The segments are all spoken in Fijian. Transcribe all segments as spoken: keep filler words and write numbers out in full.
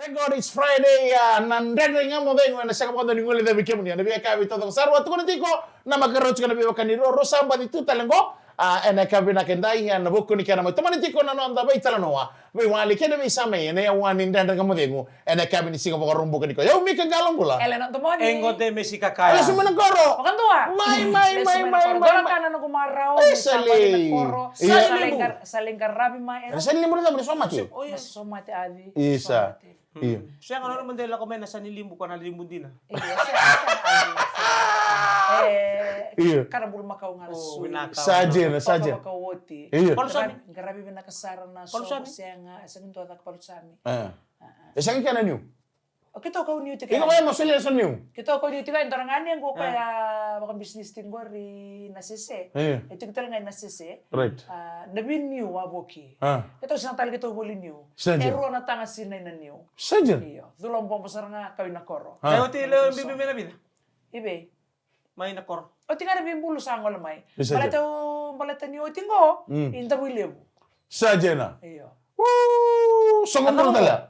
Thank God it's Friday, ah, na Dredre Ga Mo Cegu ena sega vakadua ni guilecavi kemuni ena veiyakavi taucoko sara. Au tukuna tiko na makarau tiko na veiwekani rua, rau sa baci tu tale qo. Ah, ena yakavi vinaka edai, ah, ena vuku ni kena mai tomani tiko na noda veitalanoa veiwali kei na veisamai ena yawa ni Dredre Ga Mo Cegu ena yakavi ni siga Vakaraubuka nikua. O yau Mika Qalobula. Elena Domoni. Eqo Demesi Kakaya. Lesu mai na koro. Vakadua. Mai, mai, mai, mai, mai. Dua na ka na noqu marau. Isa lei. Sa lai qaravi mai. Sa lai qaravi mai. Sa lai qaravi mai. Sa lai qaravi mai. Sa lai qaravi mai. Sa lai qaravi mai. Isa. Somate. Io. Sega, na nona mada e lako mai na sa ni libu, ko na libu dina. Io, sega, sega, sega. E, io. Kana bulumakau ga na sui. Vinaka. Sa dina, sa dina. Vaka oti. Io. Palusami. Qaravi, qaravi vinaka sara na so. Palusami. Sega, e sega ni dua caka palusami. E. E sega kena niu. O keitou kau niu tiko. Iko mai mo solia so niu. Keitou kau niu tiko, e dua na gane qo koya vakabisinisi tiko qori na sese. E tiko tale ga na sese. Right. A, na viniu a voki. Keitou sega tale keitou voli niu. Sa dina. E rua na taga sinai na niu. Sa dina. Io. Cula bobo sara ga kau i na koro. E oti leo bibi me na vica? I vei? Mai na koro. Oti ga na veibulu sa gole mai. Baleta, baleta ni oti qo, i Davuilevu. Sa dina. Io. Sogo bulu tale.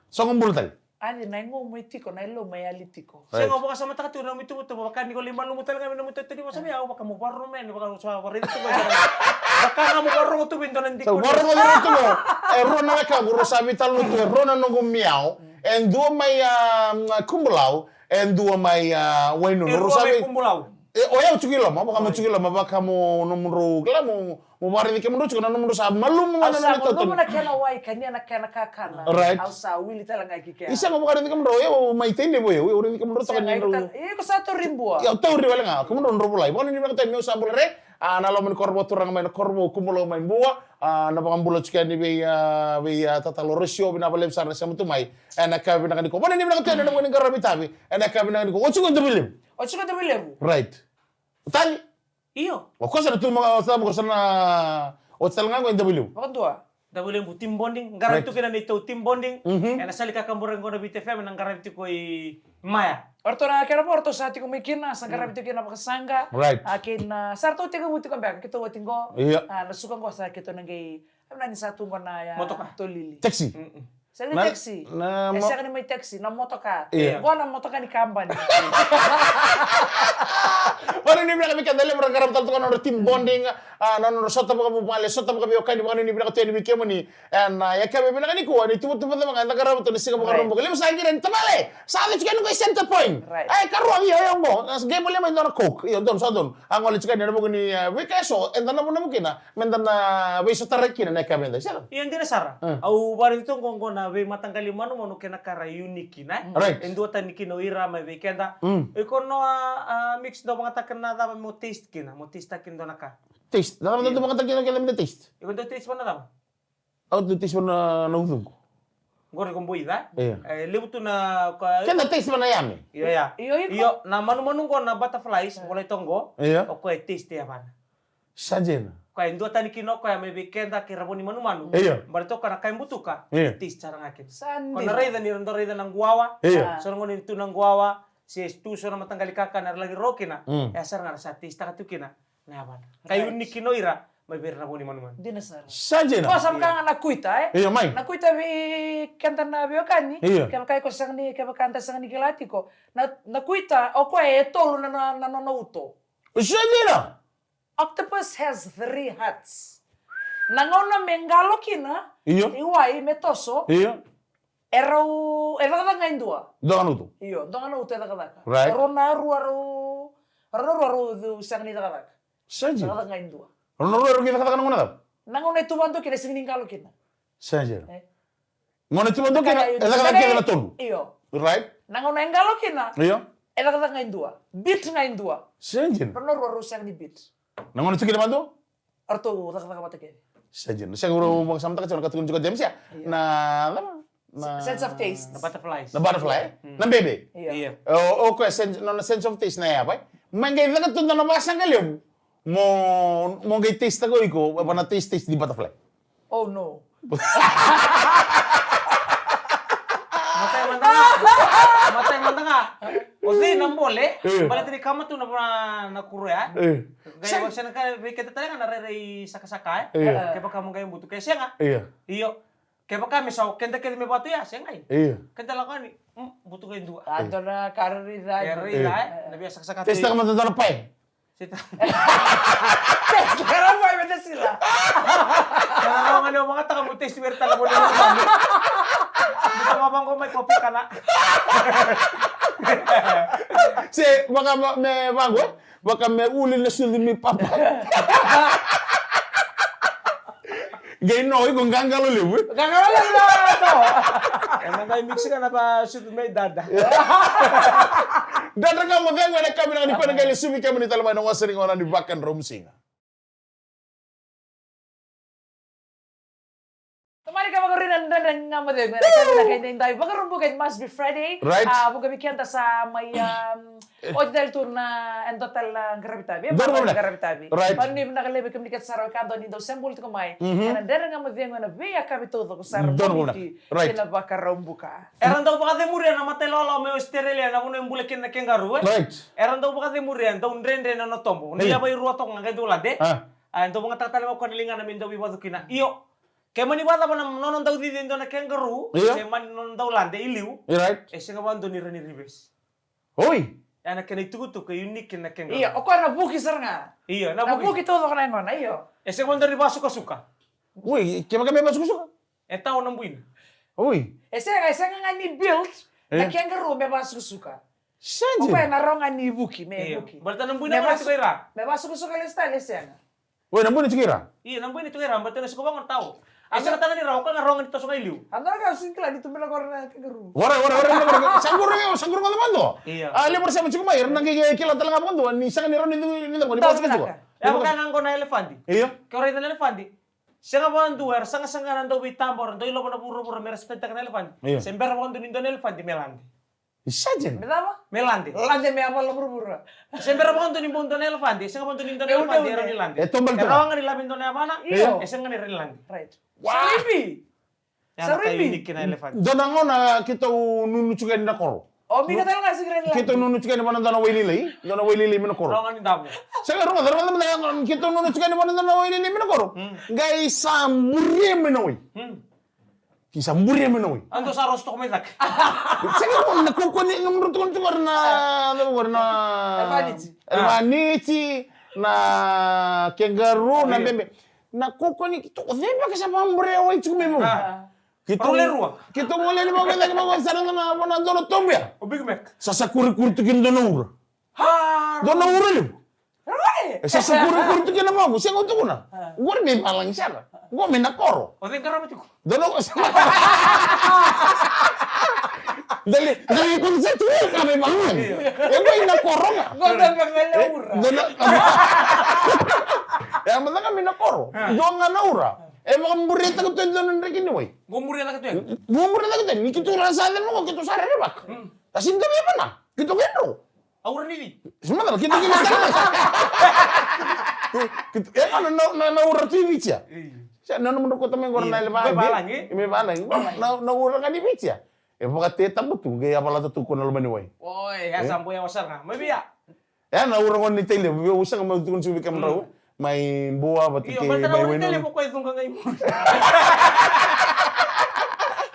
Sogo bulu tale. Adi na igo mai tiko, na ilo mai ali tiko. Sega, vakasamataka tu na nomu ituvatuva, vaka ni ko lai malumu tale ga me nomu ituvatuva ni vosa vei au, vaka mo vakarorogo mai, vaka sa vakaraici tu mai. Vaka ga mo vakarorogo tu mai dua na dikoni. Vakarorogo tu mai. E rua na wekamu, rua sa veitalanoa tu, e rua na noqu miau, e dua mai, a, Kubulau, e dua mai, a, Wainunu. E rua mai Kubulau. E, o yau tiko i loma, vaka mo tiko i loma, vaka mo nomudrau, kila mo, mo vakaraici kemudrau tiko na nomudrau sa malumu ga na nona itautau. Au sa malumu na kena wai, kania na kena kakana. Right. Au sa wili tale ga ki kea. Isa mo vakaraici kemudrau, o yau mai Tainevu o yau, o yau raici kemudrau toka ni drau. Iko sa tauri Bua. Au tauri wale ga, kemudrau drau volai. Vakanuinui vinaka tu, meu sa bula re, a, na loma ni koro vakaturaga mai na Korovou, Kubulau mai Bua, a, na vakabula tiko yani vei, a, vei, a, Tata Lorosio, vinaka vakalevu sara na sema tu mai. Ena yakavi vinaka nikua. Vakanuinui vinaka tu yani na vuku ni qaravi tavi. Ena yakavi vinaka nikua. Oti qo Davuilevu. Oti qo Davuilevu. Right. Tani? Io. O koya sa na tu mai, o sa na, o sa na, o tale ga qo e Davuilevu. Vakadua. Davuilevu team bonding, qaravi tu kina neitou team bonding. Ena sala ni kakabura qo na Viti F M, na qaravi tiko i Maya. O ratou na kena vo, o ratou sa tiko mai kina, sa qaravi tiko kina vakasaqa. Right. A, kei na, sa ratou tekivu tiko beka, keitou oti qo. Io. A, na suka qo sa keitou na qai, a, na ni sa tu qo na ya. Motoka. Tolili. Taxi. Sega ni taxi. E sega ni mai taxi, na motoka. Io. Vua na motoka ni kabani. Vakanuinui vinaka vei keda levu ra qaravi tale toka na nodra team bonding, a, na nodra sota vakavuvale, sota vakaveiwekani, vakanuinui vinaka tu yani vei kemuni. Ena, a, yakavi vinaka nikua, ni tuvatuva cava ga eda qaravi tu na siga Vakaraubuka. Levu sa qiri yani, tavale, sa yaco tiko yani qo i Centre Point. Right. E, karua vei au qo, na qai volia mai dua na Coke. Io, donu, sa donu. A gole tiko yani ena vuku ni, a, veika eso eda navunavu kina. Meda na veisotaraki kina na yakavi edai, sega? Io, dina sara. Au vakaraici tu qo, qo na veimataqali manumanu kei na ka ra unique kina, e? Right. E duatani kina o ira mai vei keda. Iko no, a, a, Mix, dau vakayagataka na cava mo taste kina, mo taste-taka kina dua na ka? Taste? Na cava dau vakayagataka kina, keda meda taste? Iko dau taste vua na cava? Au dau taste vua na, na ucuqu. Qori ko boica? Io. E, levu tu na ka. Keda taste vua na yame. Io, ya. Io, iko? Io, na manumanu qo na butterflies, volai toka qo. Io. O koya e taste yavana. Sa dina. Koya e duatani kina o koya mai vei keda kei Ravoni manumanu. Io. Baleta o koya na kai butuka. Io. Taste sara ga kina. Sa dina. Ko na raica ni ra dau raica na quawa. Io. So na gauna ni tu na quawa, se tu so na mataqali kakana era laki ro kina. Mm. E a sara ga ra sa taste-taka tu kina na yavana. Right. Kai unique kina o ira mai vei ira Ravoni manumanu. Dina sara. Sa dina. Ko sa vaka ga na kuita, e? Io, mai. Na kuita vei keda na veiwekani. Io. Kevaka iko sega ni, kevaka da sega ni kila tiko. Na, na kuita, o koya e tolu na, na, na nona uto. Sa dina. Octopus has three hearts. Na gauna me qalo kina, io, i wai me toso, io, e rau, e cakacaka ga e dua. Dua ga na uto. Io, dua ga na uto e cakacaka. Right. E rau na rua rau, rau na rua rau sega ni cakacaka. Sa dina. Cakacaka ga e dua. Rau na rua rau qai cakacaka na gauna cava? Na gauna e tu vakadua kina, e sega ni qalo kina. Sa dina. E. Gauna e tu vakadua kina, e cakacaka kece na tolu. Io. Right. Na gauna e qalo kina, io, e cakacaka ga e dua. Beat ga e dua. Sa dina. Rau na rua rau sega ni beat. Na gauna e tu kina vakadua? O ratou cakacaka vata kece. Sa dina. Sega, au vakasamataka tiko na ka tukuni tiko o James, ya. Io. Na, na, na sense of taste. Na butterflies. Na butterfly. Mm. Na bebe. Io. Io. O, o koya sense, na, na sense of taste na yava. Mai qai caka tu na, na vasaqa levu. Mo, mo qai taste-taka o iko, va na taste, taste ni butterfly. Oh no. Matai mada ga. Matai mada ga. O cei na bole? E. Baleta ni kama tu na, na, na kuro ya. E. Qai, sa, o sega na ka vei keda tale ga na rairai sakasaka, e. E. Kevaka mo qai butu, ke sega. E. Io. Kevaka me sa o keda kece me vatu ya, se qai. Io. Keda lako yani, mm, butuka e dua. A dua na ka rairai. E rairai, e. Na via sakasaka. Testa ka mada dua na pae. Seta. Testa ka rairai me te sila. Ka rairai ni o vagataka mo testi vei ira tale mo ni. Buta ma vango mai ko pikana. Se, vaka ma, me vango, e? Vaka me uli na sucu mi papa. Qai no iko qaqalo levu, e? Qaqalo levu na to. Ena qai mix ka na va sucu me dada. Dada ga mo vengo ena kavi na ni kona qai le suvi kemuni tale mai na wasa ni gauna ni Vakadromusiga. Tamari ka vakarui na Dredre Ga Mo Cegu ena kavi na kai dai dai Vakarubuka, it must be Friday. Right. A, vuka vei keda sa mai, um, oti tale tu na e dua tale na qaravi tavi. E dua na qaravi tavi. Right. Vakanuinui vinaka levu kemuni kece sara wekada ni dau sebulu tiko mai. Mhm. Ena Dredre Ga Mo Cegu ena veiyakavi taucoko sara. Dua na qaravi tavi. Right. Kei na Vakaraubuka. Era dau vakacemuria na mata ilawalawa mai Australia na vanua e bula kina na kangaroo, e? Right. Era dau vakacemuria, dau dredre na nona tobo. Ni yava e rua toka ga qai dau lade. A. A, e dau vagataka tale ga o koya na ligana me dau veivacu kina. Io. Ke mani vakacava na nona dau cici e dua na kangaroo, io, se mani nona dau lade i liu. Right. E sega vakadua ni rawa ni reverse. Oi. Ia na kena itukutuku e unique na kangaroo. Io, o koya na vuki sara ga. Io, na vuki. Na vuki taucoko na yagona, io. E sega vakadua ni vakasukasuka. Oi, kevaka me vakasukasuka? E tau na buina. Oi. E sega, e sega ga ni built na kangaroo me vakasukasuka. Sega. O koya na rawa ga ni vuki, me vuki. Baleta na buina me vakasukasuka lesu tale, e sega. Oi, na buina tiko i ra. Io, na buina tiko i ra, baleta na sikovaga na tau. E sega tale ni rawa, o koya ga rawa ga ni toso ga i liu. A dua na ka au sega ni kila ni tu mai na koro na kangaroo. Ora, ora, ora, ora, ora. Sa quru, sa quru mada vakadua. Io. A, levu era sema tiko mai, era na qai kila tale ga vakadua ni sega ni rawa ni, ni, ni, ni, ni vakasukasuka. E vaka ga qo na elefadi. Io. Ke o raica na elefadi. Sega vakadua era sagasaga na dau veitaba, era dau ilova na vuravura me ra spread-taka na elefadi. Io. Se bera vakadua ni dua na elefadi me lade. Isa jeni. Me cava? Me lade. Lade me yavala vuravura. Se bera vakadua ni bau dua na elefadi, sega vakadua ni dua na elefadi e rawa ni lade. E toba. E rawa ga ni lave dua na yavana. Io. E sega ni rawa ni lade. Right. Wow. Sa raivi. Sa raivi. Unique na elefadi. Dua na gauna keitou nunu tiko yani na koro. O, mi na tale ga sega ni rawa ni lade. Keitou nunu tiko yani vua na dua na wai lailai, dua na wai lailai mai na koro. Rawa ga ni davo. Sega, rogoca, rogoca mada, keitou nunu tiko yani vua na dua na wai lailai mai na koro. Mm. Qai sa buria mai na wai. Mm. Ki sa buria mai na wai. Ando sa rosi toka mai cake. Sega, na kaukauwa ni, na mudru tukuna tiko na, na, na, na vaniti. Na vaniti, na kangaroo, na bebe. Na kaukauwa ni keitou, o cei beka sa vaburia wai tiko mai vou? Keitou, keitou gole ni vakacaca ni vakacaca sara na, na, na dua na tobu ya. O Big Mac. Sa sakurikuri tu kina dua na ura. Dua na ura levu. E sa sakurikuri tu kina vaqo, sega, au tukuna. Qori me valagi sara. Qo me na koro. O cei qarava tiko? Dua na ura. Dali, dali, ko sa tu ka me valagi. E qo i na koro ga. Qo me valagi ura. Dua na, e a mada ga me na koro. Dua ga na ura. E vakaburitaka tu e dua na dreki ni wai. Qo buritaka tu. Qo buritaka tu. Ni keitou ra sa cena qo keitou sa rerevaka. Kasi dua me vana. Keitou qai dro. A ura ni Viti. Sima tale, keitou qai dro. Keitou, e na, na, na, na ura tu i Viti ya. Sa na, na mudru kauta mai qori na elefadi. Me valagi. Na, na ura ga ni Viti ya. E vakatetabu tu, qai yavalata tu ko na loma ni wai. Oi, ya sa boya wasara. Mai via. E na ura gona ni Tailevu, via usaga mai tukuna tiko vei kemudrau. Mai Bua vata kei mai Wainunu. Io, baleta na ura ni Tailevu ko e cuqa ga i muri.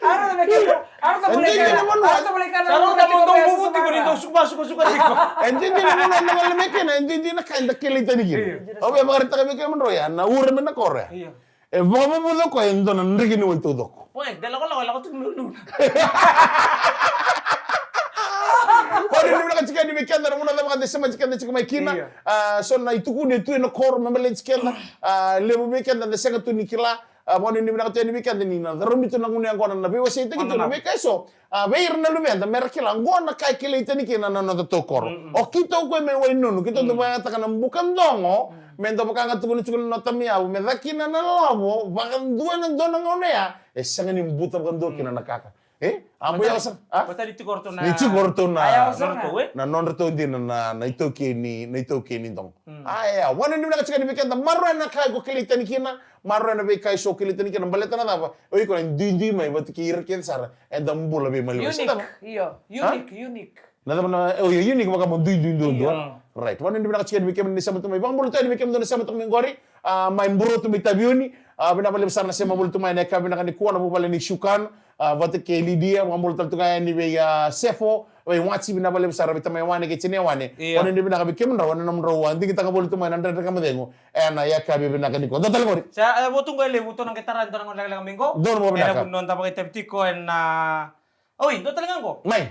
Ara na veke, ara na veke, ara na veke. Sa rau na dau vuvu tiko ni dau suka, suka, suka tiko. E didi na vanua na gole mai kina, e didi na ka eda kilai tani kina. Io. Au via vakaraitaka vei kemudrau ya, na ura mai na koro ya. Io. E vakavavuca o koya e dua na dreki ni wai taucoko. Oe, de lakolako, lako tiko nunu. Ori ni vinaka tiko yani vei keda na vanua cava ga de sema tiko keda tiko mai kina. Io. A, so na itukuni e tu ena koro me baleti keda. A, levu vei keda de sega tu ni kila. A, vakanuinui vinaka tu yani vei keda ni na caromi tu na gunu yaqona na veiwaseitaki tu na veika eso. A, vei ira na luveda, me ra kila, qo na ka e kilai tani kina na noda tokoro. Mm, mm. O keitou koya mai Wainunu, keitou dau vakayagataka na buka dogo, me dau vaka ga tukuna tiko na noda tamiyavu, me caka kina na lavo, vakadua na dua na gauna ya, e sega ni buta vakadua kina na kaka. E? A, mai yawa sara. A? Ni tiko o ratou na, na nodratou dina na, na itaukei ni, na itaukei ni dogo. Mm. A, ia, vakanuinui vinaka tiko yani vei keda, maroroya na ka iko kilai tani kina, maroroya na veika eso kilai tani kina, baleta na cava, o iko na duidui mai vata kei ira kece sara, eda bula veimaliwai. Unique, io, unique, unique. Na cava na, o, io, unique vaka mo duidui duadua. Io. Right. Vakanuinui vinaka tiko yani vei kemuni ni sema tu mai. Vakabula tu yani vei kemudou na sema toka mai qori. A, mai Burotu mai Taveuni. A, vinaka vakalevu sara na sema voli tu mai ena yakavi vinaka nikua na vuvale ni Shukan. A, vata kei Lidia, vakabula tale tu ga yani vei, a, Sefo, vei Waji, vinaka vakalevu sara vei tamai Wane kei tinai Wane. Io. Vakanuinui vinaka vei kemudrau ena nomudrau, a, digitaka voli tu mai na Dredre Ga Mo Cegu ena yakavi vinaka nikua. Dua tale qori. Sa, e, vo tu qo e levu, tou na qai tara e dua na gone lekaleka mai qo. Donu mo vinaka. Ena vunau da vakaitavi tiko ena, oi, dua tale ga qo. Mai.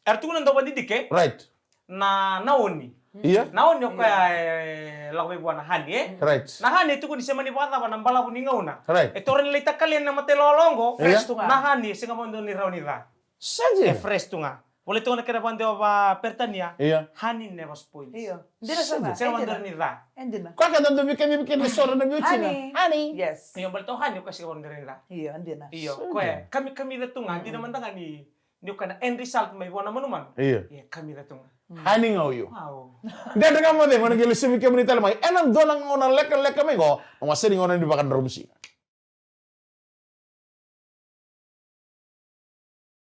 Era tukuna dau vadidike. Right. Na, na oni. Ia. Na oni o koya e lako mai vua na hani, e? Right. Na hani e tukuni se mani vakacava na balavu ni gauna. Right. E taura ni lai takali ena mata ilawalawa qo. Ia. Fresh tu ga. Na hani e sega vakadua ni rawa ni ca. Sa dina. E fresh tu ga. Volai toka na kena vakadewa vakaperitania. Ia. Honey never spoils. Io. Dina sara. Sega vakadua ni ca. E dina. Koya ka dau vikavivi kina soro na veiwatini. Honey. Honey. Yes. Io, baleta o hani o koya sega vakadua ni ca. Io, dina. Io, koya. Kami, kamica tu ga, dina mada ga ni Ni o koya na end result mai vua na manumanu. Io. Ia, kamica tu ga. Hani ga o io. Au. Dredre Ga Mo Cegu, ena qai lesu vei kemuni tale mai ena dua na gauna lekaleka mai qo. Au a sega ni gauna ni vakadromu siga.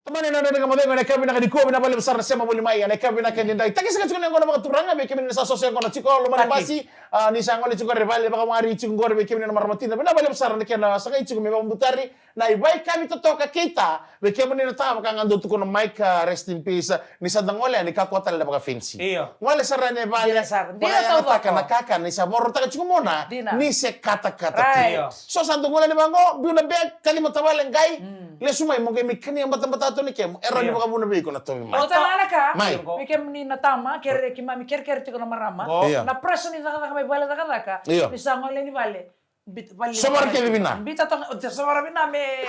Tamani na Dredre Ga Mo Cegu, ena yakavi vinaka nikua, vinaka vakalevu sara na sema voli mai ena yakavi vinaka edaidai. Takisaka tiko na yaqona vakaturaga vei kemuni na sa soso yaqona tiko, loma ni basi, a, ni sa gole tiko qori e vale, vakawari tiko qori vei kemuni na marama tina. Vinaka vakalevu sara na kena sagai tiko me vakabutari na ivaikavi totoka kei Ta, vei kemuni na Ta, vaka ga dou tukuna mai ka rest in peace, ni sa da gole yani kakua tale na vakafenisi. Io. Gole sara yani e vale, vakayagataka na kakana ni sa vorotaka tiko mona, ni se katakata tiko. Right. So sa dou gole yani vaqo, biu na bag, kalima tavale qai, lesu mai mo qai mai kania batabata tu ni kemu, e rawa ni vakavuna vei iko na tovi mai. Ota la na ka, mai. Vei kemuni na tama, kere keimami kerekere tiko na marama. Io. Na pressure ni cakacaka mai vale cakacaka, ni sa gole yani vale. Bit-, vale. Sovara kece vina. Bita toka, o te sovara vina me.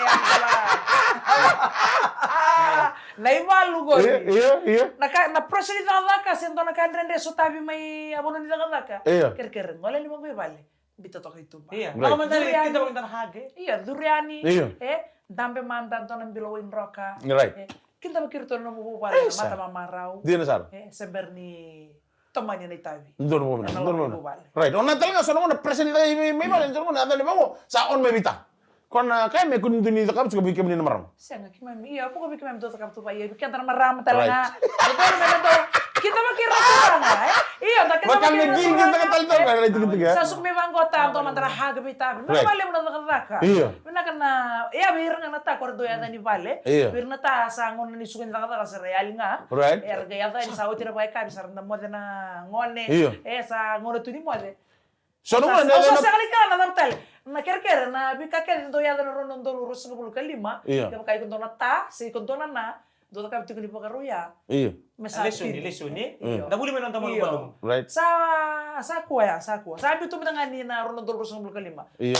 Na ivalu qori. Io, io, io. Na ka, na pressure ni cakacaka, se dua na ka dredre sotavi mai a vanua ni cakacaka. Io. Kerekere, gole yani vaqo i vale. Bita toka i tuba. Io. Right. Duriani. Io, duriani. Io. E, dabe mada, dua na bilo waidroka. Right. E, kidavaki iratou na nomu vuvale, na mata mamarau. Dina sara. E, se bera ni tomani na itavi. Donu mo vina, donu mo vina. Right. Ona tale ga so na gona pressure ni caka mai vale, donu mo na caka ni vaqo. Sa on mai vita. Ko na kai me kuni duni cakava tiko vei kemuni na marama. Sega, keimami, io, ko vei keimami dou cakava tu vei, io, vei keda na marama tale ga. Dou me dou, kidavaki ira na turaga, e? Io, da kidavaki ira na turaga. Sa suka mai vaqo, ta dua mada na hug vei itavi. Na vale mo na cakacaka. Io. Vinaka na, ia vei ira ga na Ta, ko ra dau yaca ni vale. Io. Vei ira na Ta sa gauna ni suka ni cakacaka sa ra yali ga. Right. Era qai yaca ni sa oti na vakayakavi sa ra na moce na gone. Io. E sa gauna tu ni moce. So na gauna sa sega ni kila na cava tale. Na kerekere, na veika kece dau yaca na rua na udolu ruasagavulu ka lima. Io. Kevaka iko dua na Ta, se iko dua na Na, dau cakava tiko ni vakarau ya. Io. Me sa lesoni, lesoni. Io. Da vuli mai na noda malumalumu. Right. Sa, sa kua ya, sa kua. Sa biu tu mada ga ni na rua na udolu ruasagavulu ka lima. Io.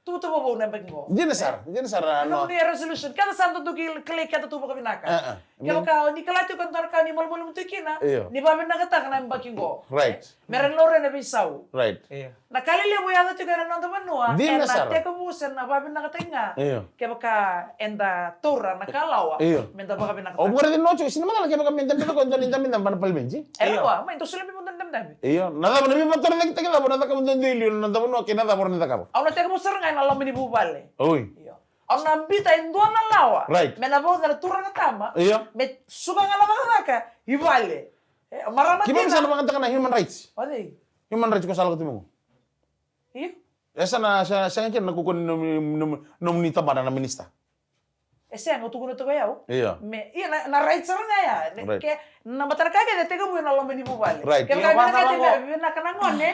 Tuvatuva vou na yabaki qo. Dina sara, dina sara. Na nomuni resolution. Keda sa dodonu kilai keda tu vakavinaka. Kevaka o ni kila tiko e dua na ka ni malumalumu tu kina, ni vakavinakataka na yabaki qo. Right. Me ra ni laurai na veisau. Right. Io. Na ka lelevu e yaco tiko ena noda vanua. Dina sara. Ena tekivu se na vakavinakataki ga. Io. Kevaka eda taura na ka lawa. Io. Me da vakavinakataka. O vukaraici na ojo, sina macala kevaka me da bita ko e dua ni dabedabe vaka na palimedi. E rawa, mai dou solia mai mo dua ni dabedabe. Io, na cava na veivakatorocaketaki cava na cakava dua dui liu na noda vanua kei na cava o rawa ni cakava? Au na tekivu sara ga ena loma ni vuvale. Oi. Io. Au na bita e dua na lawa. Right. Me na vauca na turaga tama. Io. Me suka ga na cakacaka i vale. E, marama tina. Keimami sa na vakayagataka na human rights. O cei? Human rights ko sa lako tu mai qo. Io. E sa na, sa, sa ga kina na kaukaua ni nomuni, nomuni, nomuni tabana na minista. E sega, au tukuna tiko o yau. Io. Me, ia na, na right sara ga ya. Right. Ke, na mataka kece e tekivu ena loma ni vuvale. Right. Kevaka e vinakati me, vinaka na gone,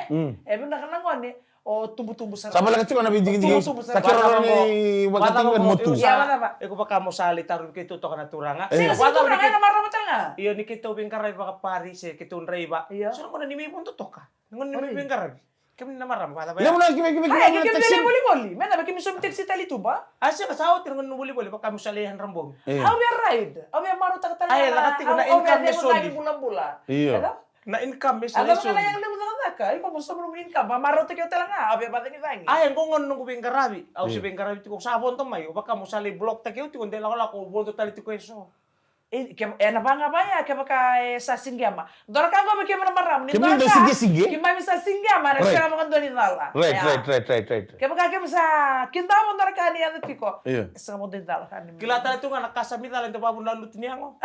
e vinaka na gone, o tubutubu sara. Sa voleka tiko na veidikidiki. Tubutubu sara. Sa kero ni vakatau ni motu. Ia, vacava. Iko vaka mo sa lai tarovi keitou toka na turaga. Sega, sega, turaga, ena marama tale ga. Io, ni keitou veiqaravi vakaparise, keitou draiva. Io. Sa na gona ni mai vodo toka. Gona ni mai veiqaravi. Kemuni na marama, vacava ya? Levu na kemuni, kemuni, kemuni na taxi. Volivoli. Me na vei kemuni somi taxi tale i tuba. A sega, sa oti na gauna ni volivoli, vaka mo sa lai hundred bogi. Au via ride, au via marautaka tale ga. Ai, laka tiko na income e soli. Bulabula. Io. Na income e soli. Au via levu cakacaka, iko mo somi nomu income, vamarautaki au tale ga, au via vacagicagi. Ai, qo gauna noqu veiqaravi, au se veiqaravi tiko, sa vodo mai, au vaka mo sa lai block taki au tiko, de lakolako, au vodo tale tiko e so. E, ke, e na vaga vaya, kevaka e sa sigema. Dua na ka qo vei keimami na marama, ni dua na ka, sigesiga, keimami sa sigema, na sega vakadua ni cala. Right, right, right, right, right. Kevaka keimami sa kidava dua na ka ni yaco tiko. Io. E sega vakadua ni cala ka ni. Kila tale tu ga na ka sa mi cala, e dua vavuna lutu ni yago.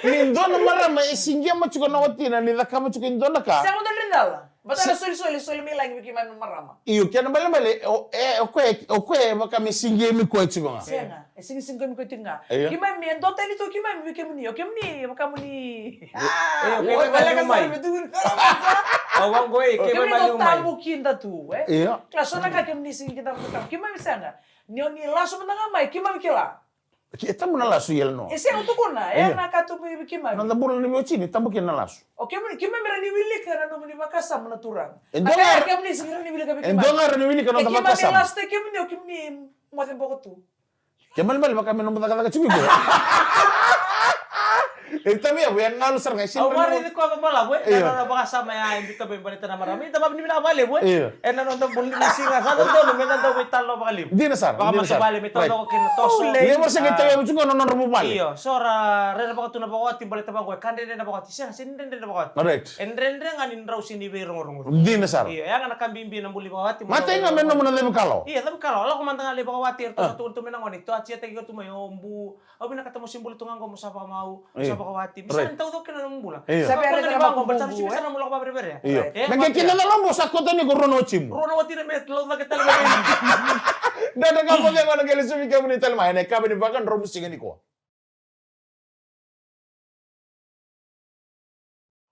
Ni dua na marama e sigema tiko na watina, ni cakava tiko e dua na ka. Sega vakadua ni cala. Baleta na solisoli, soli mai lagi vei keimami na marama. Io, kena ibalebale, o, e, o koya, o koya e vaka me sigemi koya tiko ga. Sega, e sigi, sigemi koya tiko ga. Io. Keimami, e dua tani tu keimami vei kemuni, o kemuni, e vaka muni. Io, keimami maliu mai. Au vaqo, e, keimami maliu mai. Tabu kida tu, e? Io. Kila so na ka kemuni sigi kida tu. Keimami sega. Ni o ni lasu mada ga mai, keimami kila. E tabu na lasu i yale noa. E sega, au tukuna, e na ka tu vei keimami. Na noda bula ni veiwatini, tabu kina na lasu. O kemuni, keimami rawa ni wilika na nomuni vakasama na turaga. E dua ga, kemuni sega ni rawa ni wilika vei keimami. E dua ga rawa ni wilika na noda vakasama. Keimami lasu tiko, kemuni, o kemuni moce boko tu. Kena ibalebale vaka me nomu cakacaka tiko qo. E tabu ya, e galu sara ga, e sega ni rawa ni. Au marau ni koya balavu, e. Io. Na nona vakasama ya e biuta mai baleta na marama. Ita vavinavinaka vakalevu, e. Io. E na noda bula ni siga sa dodonu me da dau veitalanoa vakalevu. Dina sara, dina sara. Vakamatavuvale me taucoko kei na toso. Levu sara ga e tauyavu tiko na nodra vuvale. Io, so ra rerevaka tu na vakawati baleta vaqo e ka dredre na vakawati. Sega, sega ni dredre na vakawati. Right. E dredre ga ni drau sega ni veirogorogo. Dina sara. Io, ya ga na ka bibi na bula ni vakawati. Matai ga me nomu na cavikalawa. Io, cavikalawa. Lako mada ga lai vakawati, eratou sa tukuna tu mai na gone, toaciataki iratou mai o bu. Au vinakata mo se bula tu ga qo, mo sa vakamau, mo sa vakawati. Right. Me sa ni taucoko kina na nomu bula. Io. Sa via raica na makubuqu, e? Sa na mu lako vakavereverea. Io. E, me qai kina na lobo sa koto ni ko rua na watimu. Rua na wati na me lau cake tale mai. Dredre Ga Mo Cegu na qai lesu vei kemuni tale mai ena yakavi ni vakadromu siga nikua.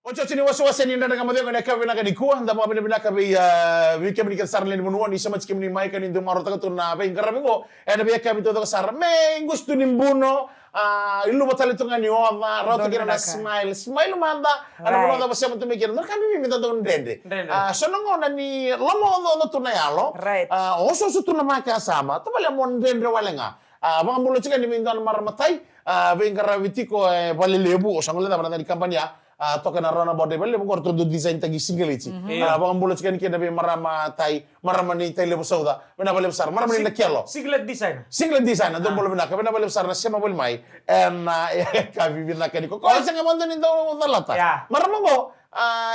Otioti ni wasewase ni Dredre Ga Mo Cegu ena yakavi vinaka nikua, da vakavinavinaka vei, a, vei kemuni kece sara na lewe ni vanua ni semati kemuni mai ka ni dau marautaka tu na veiqaravi qo ena veiyakavi taucoko sara. Me qusi tu ni buno, a, iluva tale tu ga ni oca, rauta kina na smile, smile mada, ena vanua cava o sema tu mai kina. Na ka bibi me da dau dredre. Dredre. A, so na gauna ni lomaocaoca tu na yalo, right, a, osooso tu na vakasama, tavale mo dredre wale ga. A, vakabula tiko yani vei dua na marama tai, a, veiqaravi tiko e valelevu, o sa gole cava na yaca ni kabani ya, a, toka na roundabout e valelevu, qo ratou dau design taki sigeleti. Mhm. Io. A, vakabula tiko yani kina vei marama tai, marama ni Tailevu Sauca, vinaka vakalevu sara, marama ni Nakelo. Singlet designer. Singlet designer, dou bula vinaka, vinaka vakalevu sara na sema voli mai. Ena, e, yakavi vinaka nikua. Ko, e sega mada ni dau calata. Ya. Marama qo, a,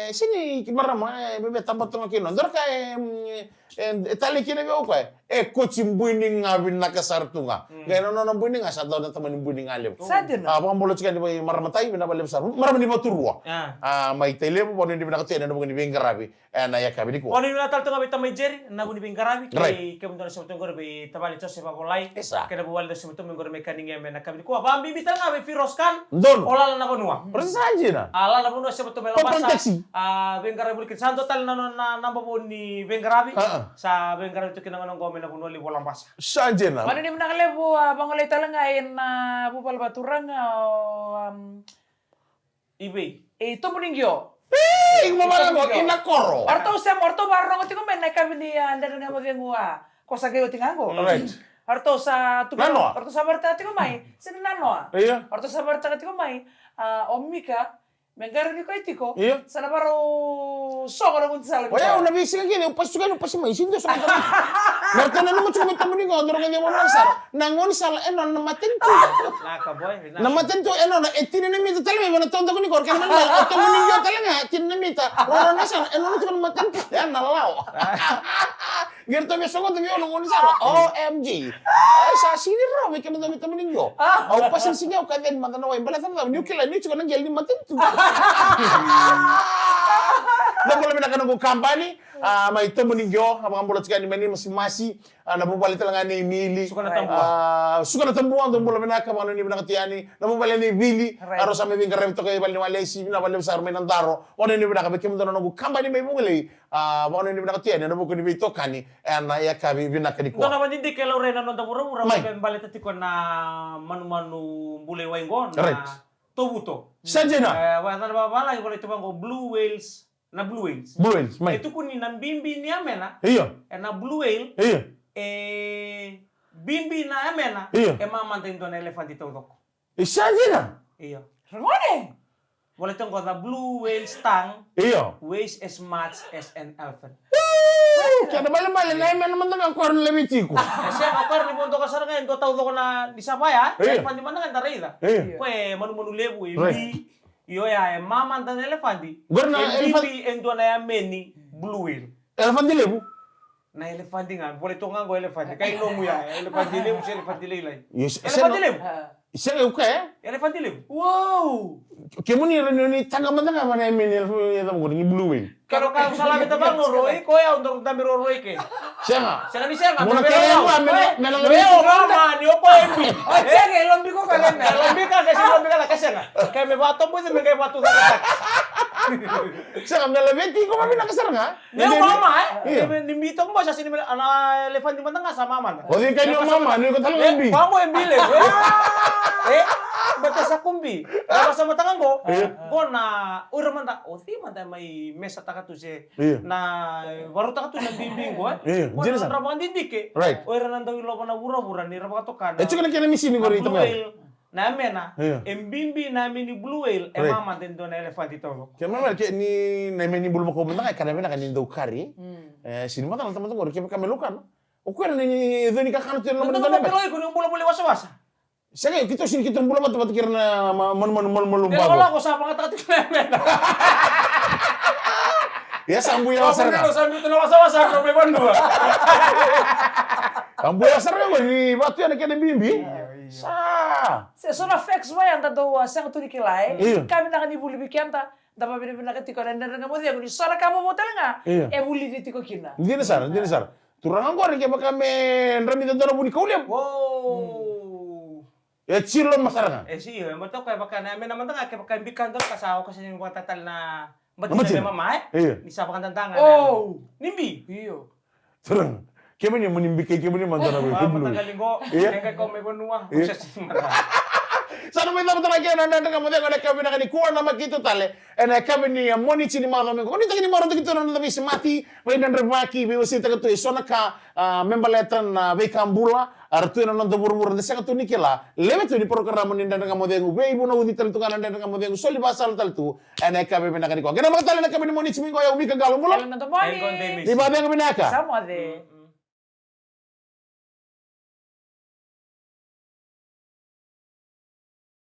e, sega ni marama, e, me, me taba toka kina. Dua na ka, e, mm, e, e talei kina vei au koya. E koti bui ni ga vinaka sara tu ga. Mm. Qai na nona bui ni ga sa dau na tamani bui ni ga levu. Sa dina. A, vakabula tiko yani vei marama tai, vinaka vakalevu sara. Marama ni Vaturua. A. A, mai Tailevu, vakanuinui vinaka tu yani ena vuku ni veiqaravi ena yakavi nikua. Vakanuinui vinaka tale tu ga vei tamai Jerry, na vuku ni veiqaravi. Right. Kei kemudou na sema tu qori vei tavale Joseph Vavolai. Isa. Kei na vuvale dou sema tu mai qori mai Cunningham ena yakavi nikua. Vakabibi tale ga vei Firoz Khan. Donu. O Lala na vanua. Sa dina. A, Lala na vanua sema tu mai Labasa. Papan taxi. A, veiqaravi voli kina. Sa dua tale na nona, na naba vou ni veiqaravi. A, a. Sa veiqaravi tu kina gona qo mai na vanua levu o Labasa. Sa dina. Vakanuinui vinaka levu, a, vagolei tale ga ena vuvale vakaturaga o, am, i vei? E Tombo ni Qio. Ei, mo vaka qo, i Nakoro. O ratou sema, o ratou vakarorogo tiko mai na yakavi ni, a, Dredre Ga Mo Cegu, a, ko sa qai oti ga qo. Right. O ratou sa tu, nanoa, o ratou sa vakaraitaka tiko mai. Sega ni nanoa. Io. O ratou sa vakaraitaka tiko mai. A, o Mika, me qaravi koya tiko. Io. Sa na vakarau sogo na gaunisala. Oya, au na veisiga kece au pasi tu ga, au pasi mai, sega ni dua sogo tale. Me ratou nanuma tiko me Tombo ni Qio, dou raica, e vanua sara. Na gaunisala e nona na matanitu. Na matanitu e nona, e tini na mita tale mai vei na taudaku ni koro, kena ibalebale o Tombo ni Qio tale ga, tini na mita. Rua na sala e nona tiko na matanitu. Ya na lawa. Qai ratou via sogo tu vei au na gaunisala. O M G. Ai, sa sega ni rawa vei kemudou me Tombo ni Qio. Au pasi ni siga au kaci yani mada na wai. Baleta na cava? Niu kila niu tiko na qele ni matanitu. Dou bula vinaka noqu kabani, a, mai Tombo ni Qio, a, vakabula tiko yani mai Naimasimasi, a, na vuvale tale ga nei Mili. Suka na Tabua. A, Suka na Tabua, dou bula vinaka, vakanuinui vinaka tu yani. Na vuvale nei Vili, right, a, rau sa mai veiqaravi toka i vale ni walesi, vinaka vakalevu sara mai Nadaro. Vakanuinui vinaka vei kemudou na noqu kabani mai Vugalei. A, vakanuinui vinaka tu yani ena vuku ni veitokani ena yakavi vinaka nikua. Dua na vakadidike e laurai na noda vuravura, mai, me baleta tiko na manumanu bula i wai qo, na, right, tovuto. Sa dina. E, vakayacana vakavalagi, volai tu vaqo blue whales, na blue whales. Blue whales, mai. E tukuni na bibi ni yamena. Io. Ena blue whale. Io. E bibi na yamena. Io. E mamada e dua na elefante taucoko. E sa dina. Io. Ragone. Volai toka qo, the blue whale's tongue Io. weighs as much as an elephant. Kena balebale na yamena mada ga o koya era na laveti iko. E sega, o koya era ni vodoka sara ga e dua taucoko na ni sa vaya. Io. Elefadi mada ga eda raica. Io. Koya e manumanu levu, e bi. Io ya, e mamada na elefadi. Qori na e bibi e dua na yameni blue whale. Elefadi levu. Na elefadi ga, volai toka ga qo elefadi. Kai nomu ya, elefadi levu se elefadi lailai. Elefadi levu. Sega, o koya e? Elefadi levu. Wow! Kemuni era ni taqa mada ga vana yameni elefadi, ni blue whale. Kero ka sa laveta vaqo roi, koya au dau dabe roroi ke. Sega. Sega ni sega. Mona kere vua me na laveti. Io, mama, ni o koya e bi. O sega, e lobi ko koya me. E lobi ka, ke si lobi ka, ke sega. Ke me vatobo me ke vatu. Sega, me laveti iko ma vinaka sara ga. Meu mama, e? Io. Ni bi toka mo sa sini me na elefadi mada ga sa mama na. O cei kai ni o mama, ni ko tala ga bi. Mama e bi le. E? Bata sa kumbi. Bata sa mata ga qo. Qo na, o ira mada, o cei mada mai mesataka tu se. Io. Na, varutaka tu na bibi qo, e? Io. Qo na dra vakadidike. Right. O ira na dau ilova na vuravura, ni ra vakatoka na. E tiko na kena misini qori tama. Na yamena, e bibi na yameni blue whale, e mamada e dua na elefadi taucoko. Ke mamada ke ni na yameni blue whale mada ga e kana vinaka ni dau kari. E sini macala tamata qori ke vaka me laukana. O koya ni dua ni kakana tu ena loma ni dua na yamena. Iko ni bula voli wasawasa. Sega, keitou sini keitou bula vata vata kei ira na manumanu malumalumu vaqo. Lako sa vakataka tiko na yamena. Ia sa buya sara ga. Sa buya sara ga ni vatu ya na kena bibi. Sa. Se so na facts vaya da dau a sega tu ni kila e. Io. Ka vinaka ni vuli vei keda, da vavinavinaka tiko na Dredre Ga Mo Cegu ni so na ka vovou tale ga e vulici tiko kina. Dina sara, dina sara. Turaga qori kevaka me dramica dua na vunikau levu. E jiro loma sara ga. E si, e mataka e vaka na yamena mada ga kevaka e bika dua ka sa oka sini vakatatale na batina me mama e. Ni sa vakadadaga. Ni bi. Io. Turaga. Kemuni mo ni bika, kemuni mada na vei kemuni. Io. Sa na mai cava tara kena na Dredre Ga Mo Cegu ena yakavi vinaka nikua, na makito tale ena yakavi ni Moniti ni macawa mai qo. Ni taki ni marautaki tu na noda veisemati, veidredrevaki, veiwaseitaka tu e so na ka me baleta na veika bula. Era tu ena noda vuravura da sega tu ni kila. Lewe tu ni porokaramu ni Dredre Ga Mo Cegu, veivunauci tale tu ga na Dredre Ga Mo Cegu, soli vakasala tale tu ena yakavi vinaka nikua. Kena maka tale na yakavi ni Moniti mai qo, o yau Mika Qalo, bula. Ni vakacegu vinaka.